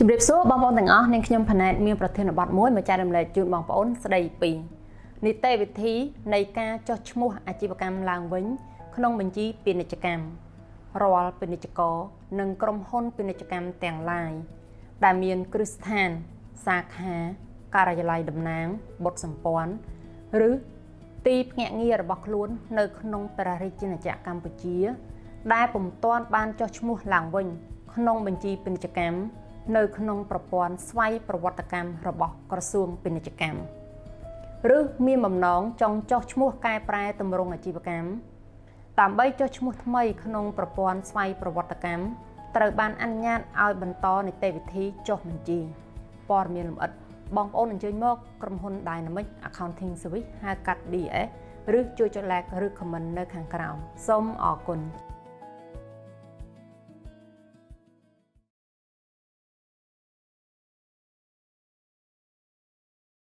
ជំរាបសួរបងប្អូនទាំងអស់នាងខ្ញុំផណែតមានប្រធានបទមួយមកចែករំលែកជូនបងប្អូនស្ដីពីនីតិវិធីនៃការចុះឈ្មោះអាជីវកម្មឡើងវិញក្នុងបញ្ជីពាណិជ្ជកម្មរាល់ពាណិជ្ជករនិងក្រុមហ៊ុនពាណិជ្ជកម្មទាំងឡាយដែលមានគ្រឹះស្ថាន សាខាការិយាល័យតំណាងបុត្រសម្ព័ន្ធឬទីភ្នាក់ងាររបស់ខ្លួននៅក្នុងព្រះរាជាណាចក្រកម្ពុជា ដែលពុំទាន់បានចុះឈ្មោះឡើងវិញក្នុងបញ្ជីពាណិជ្ជកម្មនៅក្នុងប្រព័ន្ធស្វ័យប្រវត្តិកម្មរបស់ក្រសួងពាណិជ្ជកម្មឬមានបំណងចង់ចុះឈ្មោះកែប្រែទម្រង់អាជីវកម្មដើម្បីចុះឈ្មោះថ្មីក្នុងប្រព័ន្ធស្វ័យប្រវត្តិកម្មត្រូវបានអនុញ្ញាតឲ្យបន្តនីតិវិធីចុះបញ្ជីព័ត៌មានលម្អិតបងប្អូនអញ្ជើញមកក្រុមហ៊ុន Dynamic Accounting Service ហៅកាត់ DS ឬជួយចុច like ឬ comment នៅខាងក្រោមសូមអរគុណ។